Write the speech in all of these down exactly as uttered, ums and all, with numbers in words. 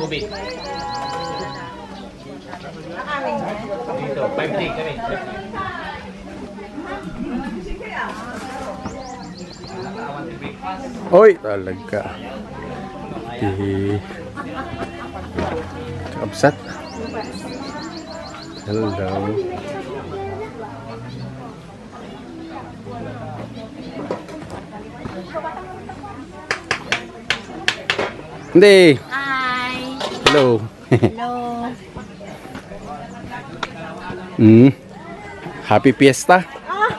Tubig. Dito, five day kami. Oy, talaga. Ti kabsat. Hello. Hindi. Hi. Hello. Hello. Mm. Happy Fiesta. Ah.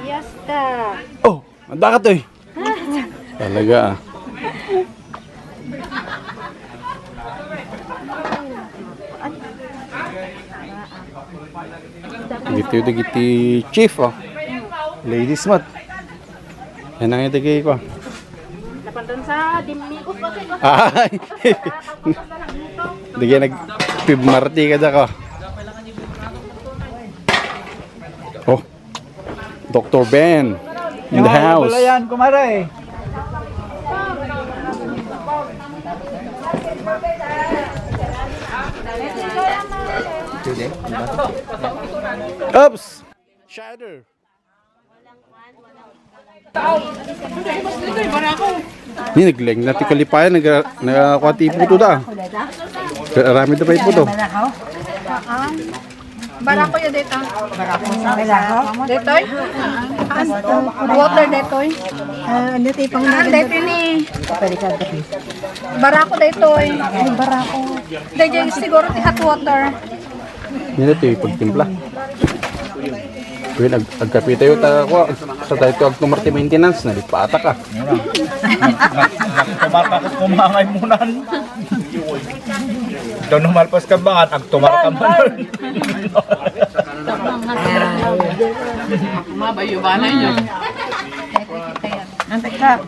Fiesta. Oh, ang dagat, oy. Talaga, ah. Dagiti, dagiti chief, oh. Ladies mat. Yan ang itagay ko. Napandan sa dimmi ko. Ay. Dagiti nag-pibmarti kada ko. Oh. Doctor Ben in the house. Balayan, kumare. Oops. Shadow. Ni nagleng na ti kalipayan, nag-, nagkuha ti iputo da. Aramid da pa iputo. Barako ya dito. Barako. Detoy? Water detoy. Ah, ano ti pang Ah, detoy ni. Barako detoy. Ay, barako. Dahil siguro ti hot water. Nila ti pagtimpla. Kuya, ag-, agkape tayo, ta, ko, sa tayo to, agtumar ti maintenance, nalipata ka. Nagtumar ka, kumangay munan. Daw numalpas ka ba, agtumar ka man. Mabayo ba na yun? Ang teka.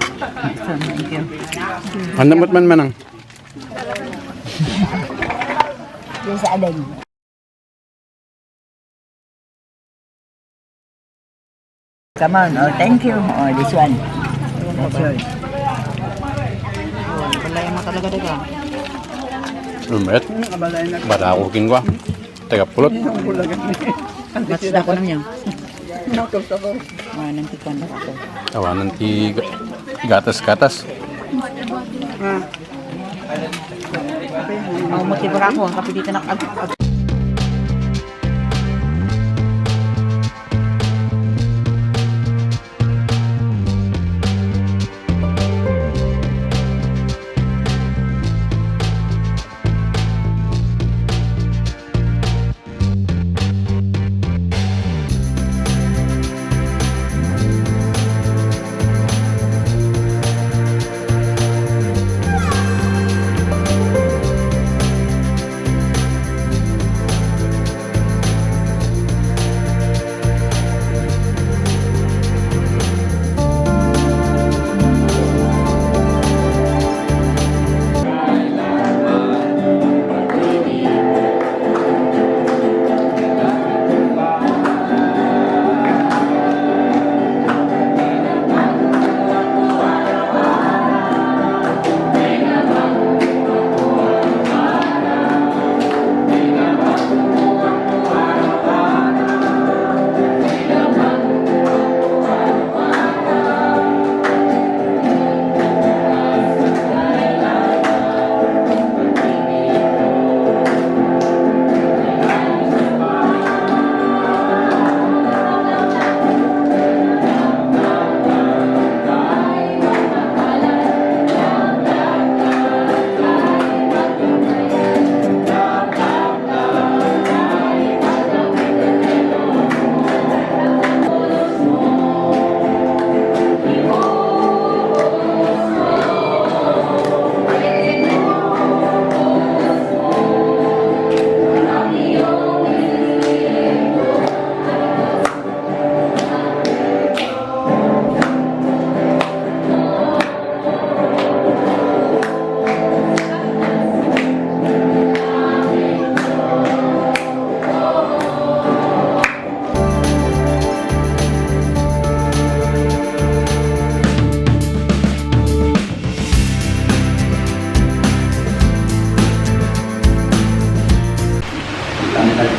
Thank you. Ano mo't man manang? Yung sa adan. Come on, oh, thank you. Oh, this one. That's yours. Balay mo talaga, daga. Umet. Bata ako, king kwa. Taga pulot. Match na ko lang yan. Awanan ti kwan ako. Awanan ti ga-, gatas-gatas. Ah. Mao mo ti barako, ang kapilitan ak-, ag-, ag-,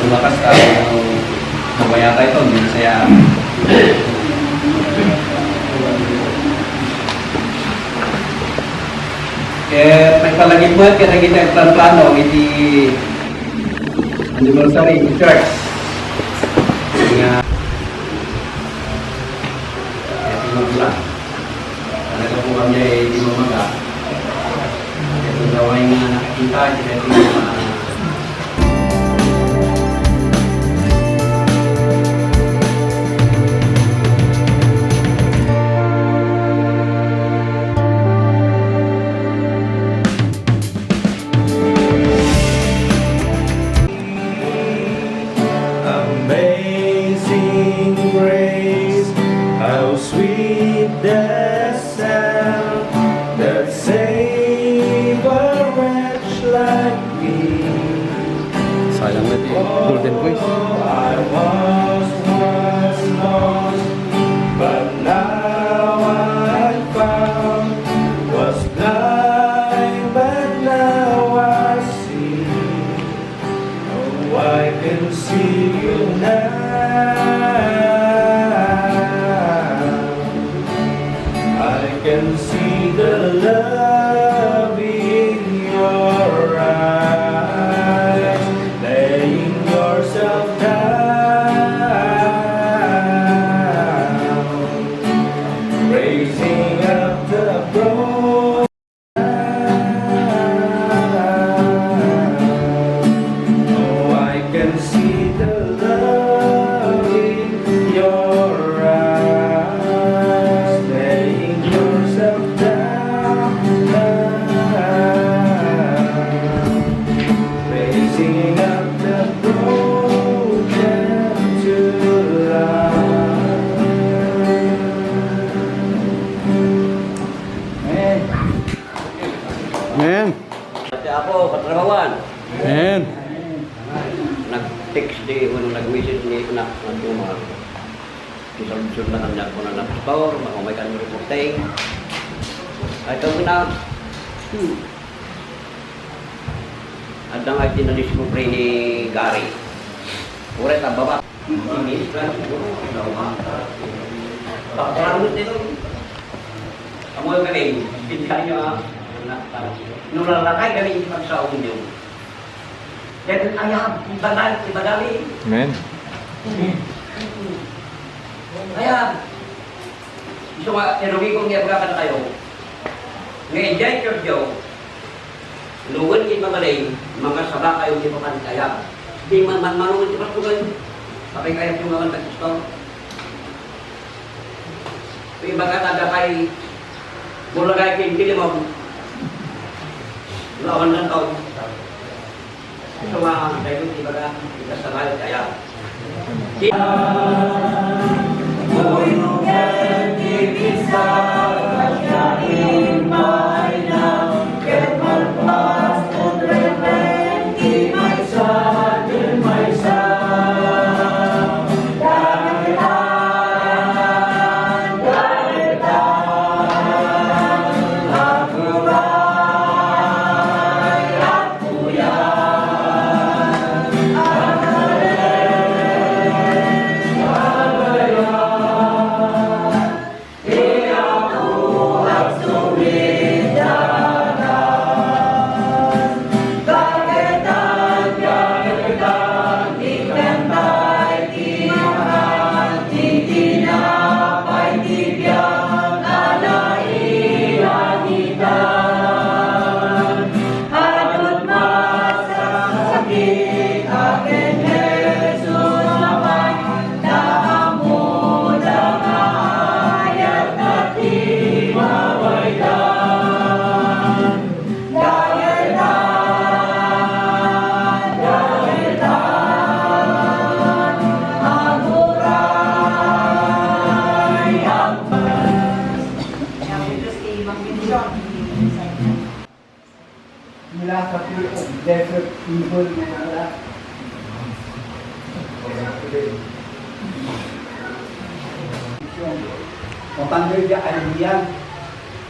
Bakas ta, ano, mawaya tayo to, hindi saya. Eh, may palagip mo, kaya kita nagplan-plano, iti anniversary, iti church. Nga, eh, iti magulang. Talaga po kami ay di mamaga. Ito daw ay nga nakikita, ito ay nga Amazing grace, how sweet the sound that saved a wretch like me. Sayang na ti Golden Voice. I was once lost, but now I'm found. Was blind, but now I see. Oh, I can see you now. I can see the love in your eyes, laying yourself down, raising up the broken. Oh, I can see the love in your eyes, laying yourself down, raising up the broken to life. Amen. Amen. Iti Apo, katrabawan. Amen. Nag-text di, wenno nag-message ni anak nga tumar. Isulsud na kaniak kuna nga, "Pastor, makamay kan reporting." Ay, tawag na. Hmm. Adda nga iti nadiskubre ni Gary. Uray ta baba. Paparangot nito. Amo kami, pinsan nyo, ah. No lalakay kami iti pagsaom nyo. Then, ayab, ibadal, ibadali. Amen. Ayab. Isu nga, irugi ko nga ibaga kadakayo. Nga idiay church yo, no wen ti mabalin, mangasaba kayo ti papan ti ayab. Di man, man, manunod ti pastugan. Apay kayat yung nga man, Kristo? Ibaga ta dakay, bulagay ken Pilemon. Lawan lang tao. Isu nga, daytoy ti ibaga, ita sa layo ti ayab. Mula sa pure of desert evil na nala. Mapanda di alibian,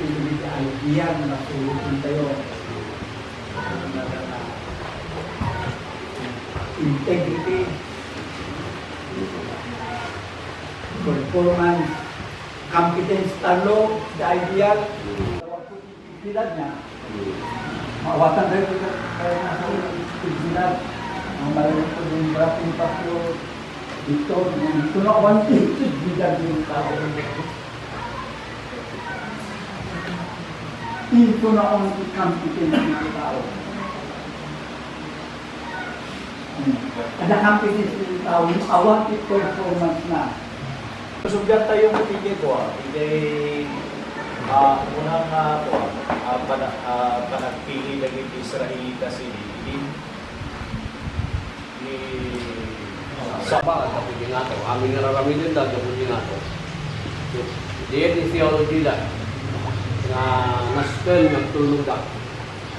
ito di alibian na sulutin tayo. Integrity. Puro man competence talo, the ideal. Sila niya. Mawatan tayo dito, kaya nasa sila. Ang malayo po yung braso ni Pastor Victor, yung ito na one thing, sila yung tao. Ito na ang competence ng tao. Hmm. Ada competence ng tao, yung awan ti performance na. Sumbiat tayo iti kua, iti, ah, unang, ah, kua, ah, pana-, ah, panagpili dagiti Israelita sidi, idi ni Saba, tapos yung ato, amin nga raramidenda, tapos yung ato. Diyan yung theology lang, na nasken, nagtulog ka.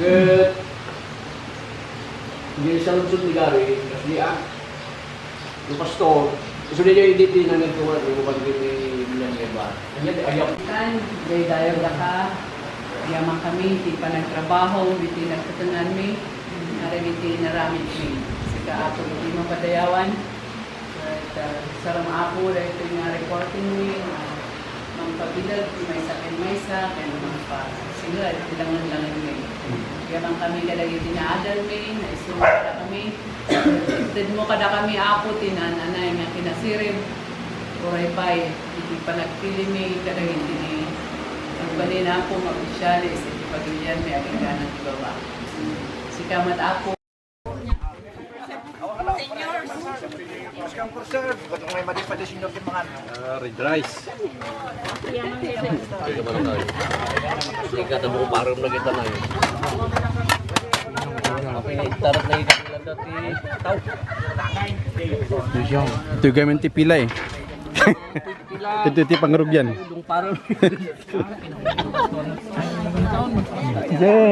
Ket, hindi siya nagsud ni Gary, kasi, ah, yung pastor, gusto niya yung dito yung nangyari ko nga, yung kapag yun yung bilang niya ba? Kanya, di ayaw. Tan, daydayaw daka, yaman kami, ti panagtrabaho, iti nagkatenganmi, arami ti naramidmi. Sika, Apo, iti mapadayawan, ket, ah, saram, Apo, daytoy nga recording mi, ah, mangpabileg ti maysa ken maysa, ken mangpasinged ti langen-langenmi. Yaman kami kadagiti naadalmi, naisuro kadakami. Tedmo kadakami, Apo, ti naan-anay nga kinasirib. Uray pay, iti panagpilimi kadagiti ni agbalin, Apo, nga opisyales iti pagilianmi agingganan ti baba. Sika met, Apo. Ah, red rice. Hindi ka tamo parang na kita na yun. Apay na itarap na ikat nila dati. Tao. Ito yung gamit ti pila eh. Ito ti pangrugyan. Parang. Yeah.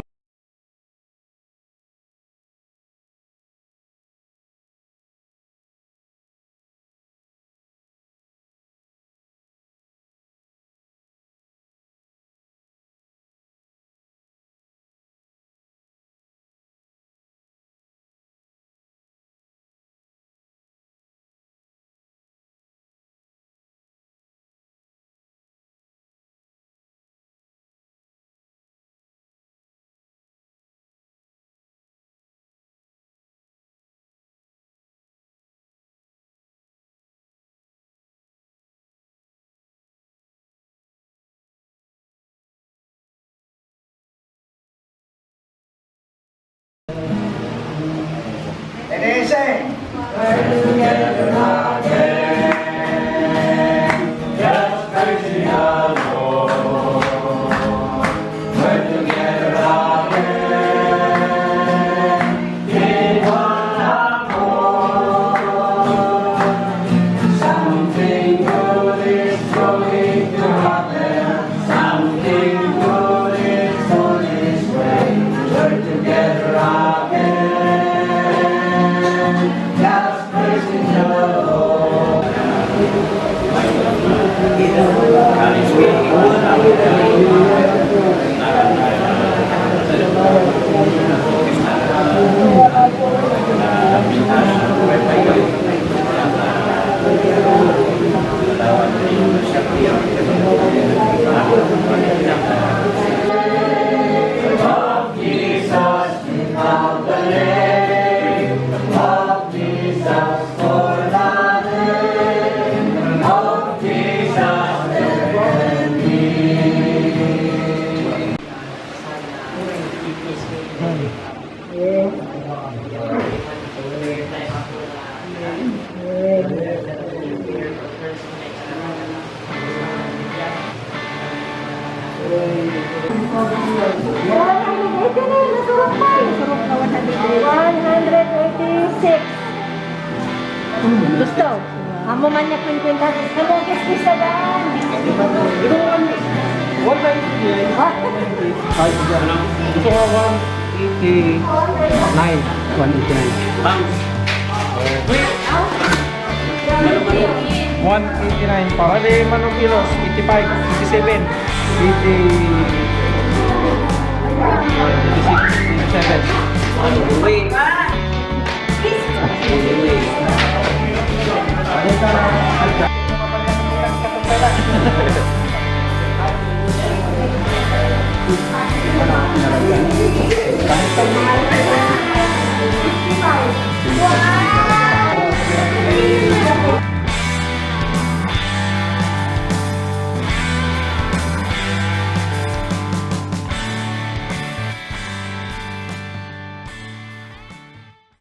Something good is going to happen. Something good is on its way. Join together again. Just praising the Lord. One hundred eighty-six. Gusto? Amo man nga kwinkwenta. Amo, kiskis na daan. Ito, one, one ninety-nine. Ha? Ay, gusto ko one eighty-nine. One eighty-nine. Pounds. One eighty-nine para di manong kilos, eighty-five, eighty-seven, eighty.